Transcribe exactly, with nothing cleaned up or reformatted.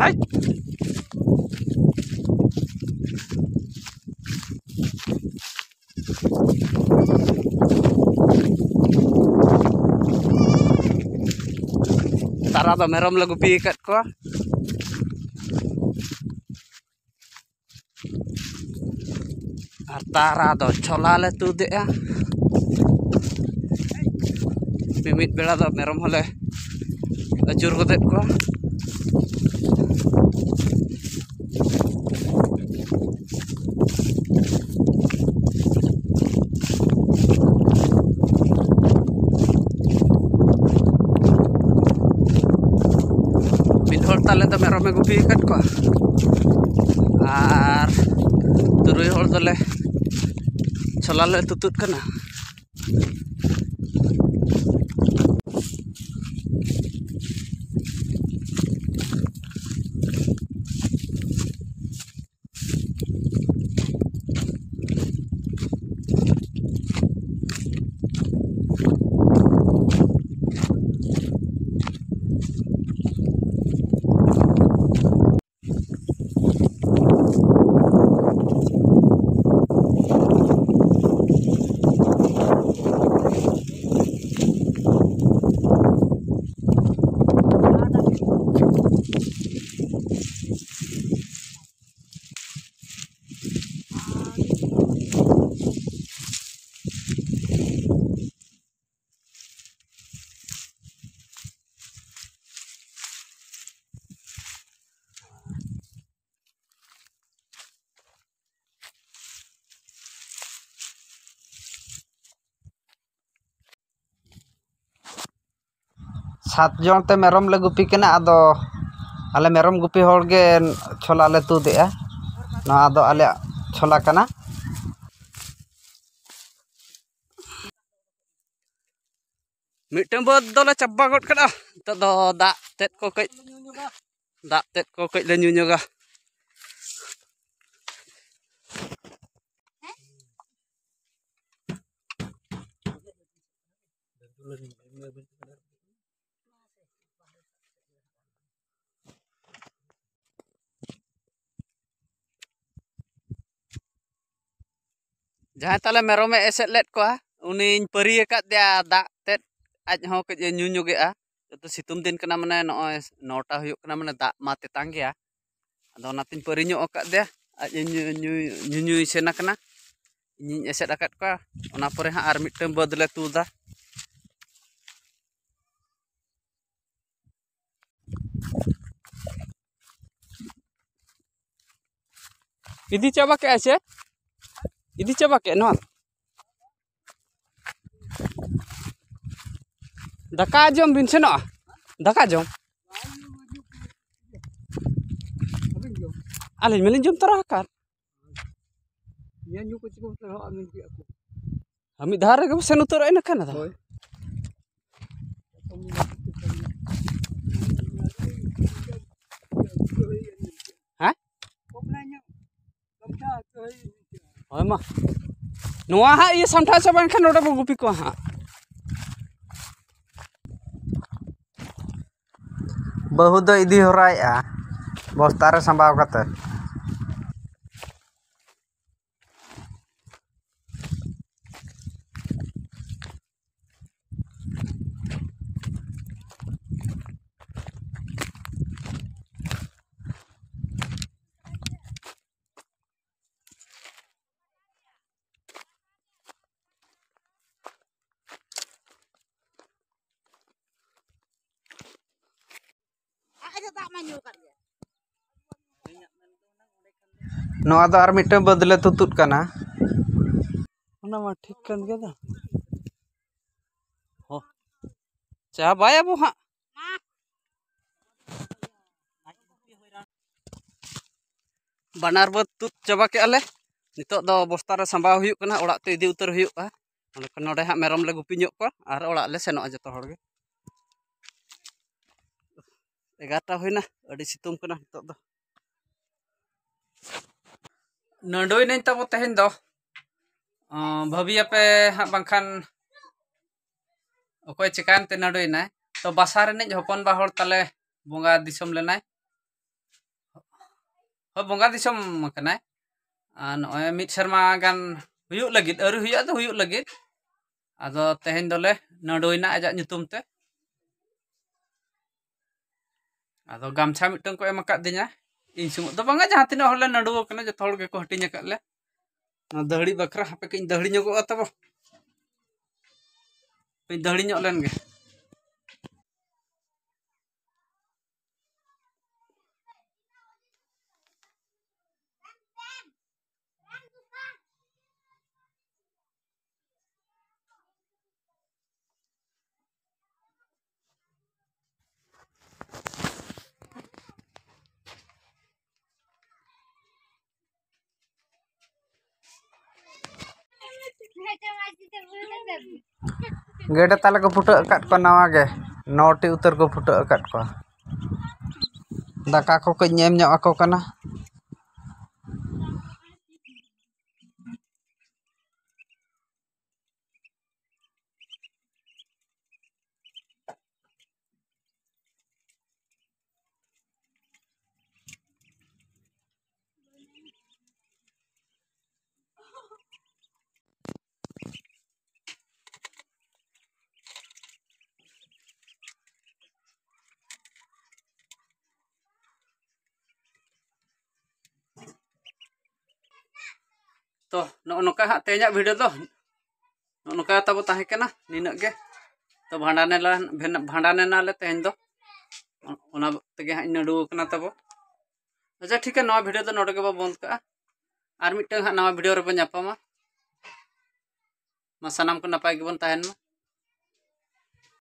ᱦᱟᱭ᱾ ᱛᱟᱨᱟ ᱫᱚ ᱢᱮᱨᱚᱢ ᱞᱮ ᱜᱩᱯᱤ ᱟᱠᱟᱫ ᱠᱚᱣᱟ᱾ ᱟᱨ ᱛᱟᱨᱟ ᱫᱚ ᱪᱷᱚᱞᱟ ᱞᱮ ᱛᱩᱫᱮᱜᱼᱟ᱾ ᱢᱤᱢᱤᱫ ᱵᱮᱲᱟ ᱫᱚ ᱢᱮᱨᱚᱢ ᱦᱚᱸᱞᱮ ᱟᱹᱪᱩᱨ ᱜᱚᱫᱮᱫ ᱠᱚᱣᱟ᱾ ᱢᱤᱫ ᱦᱚᱲ ᱛᱟᱞᱮ ᱫᱚ ᱢᱮᱨᱚᱢᱮ ᱜᱩᱯᱤ ᱟᱠᱟᱫ ᱠᱚᱣᱟ, ᱟᱨ ᱛᱩᱨᱩᱭ ᱦᱚᱲ ᱫᱚᱞᱮ ᱪᱷᱚᱞᱟ ᱞᱮ ᱛᱩᱛᱩᱫ ᱠᱟᱱᱟ᱾ ᱥᱟᱛ ᱡᱚᱱ ᱛᱮ ᱢᱮᱨᱚᱢ ᱞᱮ ᱜᱩᱯᱤ ᱠᱟᱱᱟ᱾ ᱟᱫᱚ ᱟᱞᱮ ᱢᱮᱨᱚᱢ ᱜᱩᱯᱤ ᱦᱚᱲ ᱜᱮ ᱪᱷᱚᱞᱟ ᱞᱮ ᱛᱩᱫᱮᱜᱼᱟ᱾ ᱱᱚᱣᱟ ᱫᱚ ᱟᱞᱮᱭᱟᱜ ᱪᱷᱚᱞᱟ ᱠᱟᱱᱟ᱾ ᱢᱤᱫᱴᱟᱝ ᱵᱟᱹᱫᱽ ᱫᱚᱞᱮ ᱪᱟᱵᱟ ᱜᱚᱫ ᱠᱟᱫᱟ᱾ ᱱᱤᱛᱚᱜ ᱫᱚ ᱫᱟᱜ ᱛᱮᱫ ᱠᱚ ᱠᱟᱹᱡ, ᱫᱟᱜ ᱛᱮᱫ ᱠᱚ ᱠᱟᱹᱡ ᱞᱮ ᱧᱩ ᱧᱚᱜᱟ᱾ ᱡᱟᱦᱟᱸᱭ ᱛᱟᱞᱮ ᱢᱮᱨᱚᱢᱮ ᱮᱥᱮᱫ ᱞᱮᱫ ᱠᱚᱣᱟ, ᱩᱱᱤᱧ ᱯᱟᱹᱨᱤ ᱟᱠᱟᱫ ᱫᱮᱭᱟ ᱫᱟᱜ ᱛᱮᱫ᱾ ᱟᱡ ᱦᱚᱸ ᱠᱟᱹᱡ ᱮ ᱧᱩ ᱧᱚᱜᱮᱜᱼᱟ᱾ ᱡᱚᱛᱚ ᱥᱤᱛᱩᱝ ᱫᱤᱱ ᱠᱟᱱᱟ, ᱢᱟᱱᱮ ᱱᱚᱜᱼᱚᱭ ᱱᱚᱴᱟ ᱦᱩᱭᱩᱜ ᱠᱟᱱᱟ, ᱢᱟᱱᱮ ᱫᱟᱜ ᱢᱟ ᱛᱮᱛᱟᱝ ᱜᱮᱭᱟ᱾ ᱟᱫᱚ ᱚᱱᱟᱛᱤᱧ ᱯᱟᱹᱨᱤ ᱧᱚᱜ ᱟᱠᱟᱫ ᱫᱮᱭᱟ᱾ ᱟᱡ ᱮ ᱧᱩ, ᱧᱩ, ᱧᱩ, ᱧᱩᱭ ᱥᱮᱱ ᱟᱠᱟᱱᱟ᱾ ᱤᱧᱤᱧ ᱮᱥᱮᱫ ᱟᱠᱟᱫ ᱠᱚᱣᱟ᱾ ᱚᱱᱟ ᱯᱚᱨᱮ ᱦᱟᱸᱜ ᱟᱨ ᱢᱤᱫᱴᱟᱝ ᱵᱟᱹᱫᱽ ᱞᱮ ᱛᱩᱫᱟ᱾ ᱤᱫᱤ ᱪᱟᱵᱟ ᱠᱮᱜᱼᱟᱭ ᱥᱮ? ᱤᱫᱤ ᱪᱟᱵᱟ ᱠᱮᱜ ᱱᱚᱣᱟ᱾ ᱫᱟᱠᱟ ᱡᱚᱢ ᱵᱤᱱ ᱥᱮᱱᱚᱜᱼᱟ? ᱫᱟᱠᱟ ᱡᱚᱢ? ᱟᱹᱞᱤᱧ ᱢᱟᱞᱤᱧ ᱡᱚᱢ ᱛᱚᱨᱟ ᱟᱠᱟᱫ᱾ ᱧᱮᱞ ᱧᱩ ᱠᱚ ᱪᱤᱠᱟᱹ ᱛᱮ ᱦᱚᱸ ᱟᱹᱜᱩ ᱠᱮᱜᱼᱟ ᱠᱚ᱾ ᱟᱨ ᱢᱤᱫ ᱫᱷᱟᱣ ᱨᱮᱜᱮ ᱵᱚ ᱥᱮᱱ ᱩᱛᱟᱹᱨᱚᱜᱼᱟ ᱤᱱᱟᱹ ᱠᱷᱟᱱ ᱫᱚ᱾ ᱦᱳᱭ᱾ ᱦᱮᱸ? ᱦᱳᱭ ᱢᱟ᱾ ᱱᱚᱣᱟ ᱦᱟᱸᱜ ᱤᱭᱟᱹ ᱥᱟᱢᱴᱟᱣ ᱪᱟᱵᱟ ᱮᱱᱠᱷᱟᱱ ᱱᱚᱰᱮ ᱵᱚ ᱜᱩᱯᱤ ᱠᱚᱣᱟ ᱦᱟᱸᱜ᱾ ᱵᱟᱹᱦᱩ ᱫᱚ ᱤᱫᱤ ᱦᱚᱨᱟᱭᱮᱫᱼᱟ ᱵᱚᱥᱛᱟ ᱨᱮ ᱥᱟᱢᱵᱟᱣ ᱠᱟᱛᱮ᱾ ᱱᱚᱣᱟ ᱫᱚ ᱟᱨ ᱢᱤᱫᱴᱟᱝ ᱵᱟᱹᱫᱽ ᱞᱮ ᱛᱩᱛᱩᱫ ᱠᱟᱱᱟ᱾ ᱚᱱᱟ ᱢᱟ ᱴᱷᱤᱠ ᱠᱟᱱ ᱜᱮᱭᱟ ᱫᱟ᱾ ᱦᱚ᱾ ᱪᱟᱵᱟᱭᱟᱵᱚ ᱦᱟᱸᱜ᱾ ᱵᱟᱱᱟᱨ ᱵᱟᱹᱫᱽ ᱛᱩᱫ ᱪᱟᱵᱟ ᱠᱮᱜᱼᱟ ᱞᱮ᱾ ᱱᱤᱛᱚᱜ ᱫᱚ ᱵᱚᱥᱛᱟ ᱨᱮ ᱥᱟᱢᱵᱟᱣ ᱦᱩᱭᱩᱜ ᱠᱟᱱᱟ, ᱚᱲᱟᱜ ᱛᱮ ᱤᱫᱤ ᱩᱛᱟᱹᱨ ᱦᱩᱭᱩᱜᱼᱟ᱾ ᱱᱚᱰᱮ ᱠᱷᱚᱱ, ᱱᱚᱰᱮ ᱦᱟᱸᱜ ᱢᱮᱨᱚᱢ ᱞᱮ ᱜᱩᱯᱤ ᱧᱚᱜ ᱠᱚᱣᱟ ᱟᱨ ᱚᱲᱟᱜ ᱞᱮ ᱥᱮᱱᱚᱜᱼᱟ ᱡᱚᱛᱚ ᱦᱚᱲ ᱜᱮ᱾ ᱮᱜᱟᱨᱚᱴᱟ ᱦᱩᱭᱱᱟ, ᱟᱹᱰᱤ ᱥᱤᱛᱩᱝ ᱠᱟᱱᱟ ᱱᱤᱛᱚᱜ ᱫᱚ᱾ ᱱᱟᱹᱰᱩᱭ ᱱᱟᱹᱧ ᱛᱟᱵᱚ ᱛᱮᱦᱮᱧ ᱫᱚ᱾ ᱚ, ᱵᱷᱟᱹᱵᱤᱭᱟᱯᱮ ᱦᱟᱸᱜ ᱵᱟᱝᱠᱷᱟᱱ ᱚᱠᱚᱭ ᱪᱤᱠᱟᱹᱭᱮᱱᱛᱮ ᱱᱟᱹᱰᱩᱭᱮᱱᱟᱭ᱾ ᱛᱚ, ᱵᱟᱥᱟ ᱨᱤᱱᱤᱡ ᱦᱚᱯᱚᱱ ᱵᱟ ᱦᱚᱲ ᱛᱟᱞᱮ ᱵᱚᱸᱜᱟ ᱫᱤᱥᱚᱢ ᱞᱮᱱᱟᱭ᱾ ᱦᱳᱭ, ᱵᱚᱸᱜᱟ ᱫᱤᱥᱚᱢ ᱠᱟᱱᱟᱭ᱾ ᱟᱨ ᱱᱚᱜᱼᱚᱭ ᱢᱤᱫ ᱥᱮᱨᱢᱟ ᱜᱟᱱ ᱦᱩᱭᱩᱜ ᱞᱟᱹᱜᱤᱫ, ᱟᱹᱣᱨᱤ ᱦᱩᱭᱩᱜᱼᱟ, ᱟᱫᱚ ᱦᱩᱭᱩᱜ ᱞᱟᱹᱜᱤᱫ᱾ ᱟᱫᱚ ᱛᱮᱦᱮᱧ ᱫᱚᱞᱮ ᱱᱟᱹᱰᱩᱭᱮᱱᱟ ᱟᱡᱟᱜ ᱧᱩᱛᱩᱢ ᱛᱮ᱾ ᱟᱫᱚ ᱜᱟᱢᱪᱷᱟ ᱢᱤᱫᱴᱟᱝ ᱠᱚ ᱮᱢ ᱟᱠᱟᱫ ᱫᱤᱧᱟ᱾ ᱤᱧ ᱥᱩᱢᱩᱝ ᱫᱚ ᱵᱟᱝᱟ, ᱡᱟᱦᱟᱸ ᱛᱤᱱᱟᱹᱜ ᱦᱚᱲᱞᱮ ᱱᱟᱹᱰᱩ ᱟᱠᱟᱱᱟ, ᱡᱚᱛᱚ ᱦᱚᱲ ᱜᱮᱠᱚ ᱦᱟᱹᱴᱤᱧ ᱟᱠᱟᱫ ᱞᱮ᱾ ᱱᱚᱣᱟ ᱫᱟᱹᱦᱲᱤ ᱵᱟᱠᱷᱨᱟ ᱦᱟᱯᱮ ᱠᱟᱹᱡ ᱤᱧ ᱫᱟᱹᱦᱲᱤ ᱧᱚᱜᱚᱜᱼᱟ ᱛᱟᱵᱚ᱾ ᱠᱟᱹᱡ ᱫᱟᱹᱦᱲᱤ ᱧᱚᱜ ᱞᱮᱱ ᱜᱮ᱾ ᱜᱮᱰᱮ ᱛᱟᱞᱮ ᱠᱚ ᱯᱷᱩᱴᱟᱹᱜ ᱟᱠᱟᱫ ᱠᱚᱣᱟ ᱱᱟᱣᱟ ᱜᱮ, ᱱᱚᱴᱤ ᱩᱛᱟᱹᱨ ᱠᱚ ᱯᱷᱩᱴᱟᱹᱜ ᱟᱠᱟᱫ ᱠᱚᱣᱟ᱾ ᱫᱟᱠᱟ ᱠᱚ ᱠᱟᱹᱡ ᱧᱮᱢ ᱧᱚᱜ ᱟᱠᱚ ᱠᱟᱱᱟ᱾ ᱛᱚ, ᱱᱚᱜᱼᱚ ᱱᱚᱝᱠᱟ ᱦᱟᱸᱜ ᱛᱮᱦᱮᱧᱟᱜ video ᱫᱚ ᱱᱚᱜᱼᱚ ᱱᱚᱝᱠᱟ ᱛᱟᱵᱚ ᱛᱟᱦᱮᱸ ᱠᱟᱱᱟ, ᱱᱤᱱᱟᱹᱜ ᱜᱮ᱾ ᱛᱚ, ᱵᱷᱟᱸᱰᱟᱱ ᱮᱱᱟ-, ᱵᱷᱮᱱ-, ᱵᱷᱟᱸᱰᱟᱱ ᱮᱱᱟᱞᱮ ᱛᱮᱦᱮᱧ ᱫᱚ, ᱚᱱᱟ ᱛᱮᱜᱮ ᱦᱟᱸᱜ ᱤᱧ ᱱᱟᱹᱰᱩ ᱟᱠᱟᱱᱟ ᱛᱟᱵᱚ᱾ ᱟᱪᱪᱷᱟ, ᱴᱷᱤᱠ ᱜᱮᱭᱟ, ᱱᱚᱣᱟ video ᱫᱚ ᱱᱚᱰᱮ ᱜᱮᱵᱚ ᱵᱚᱱᱫ ᱠᱟᱜᱼᱟ᱾ ᱟᱨ ᱢᱤᱫᱴᱟᱝ ᱦᱟᱸᱜ ᱱᱟᱣᱟ video ᱨᱮᱵᱚᱱ ᱧᱟᱯᱟᱢᱟ᱾ ᱢᱟ, ᱥᱟᱱᱟᱢ ᱠᱚ ᱱᱟᱯᱟᱭ ᱜᱮᱵᱚᱱ ᱛᱟᱦᱮᱱ ᱢᱟ᱾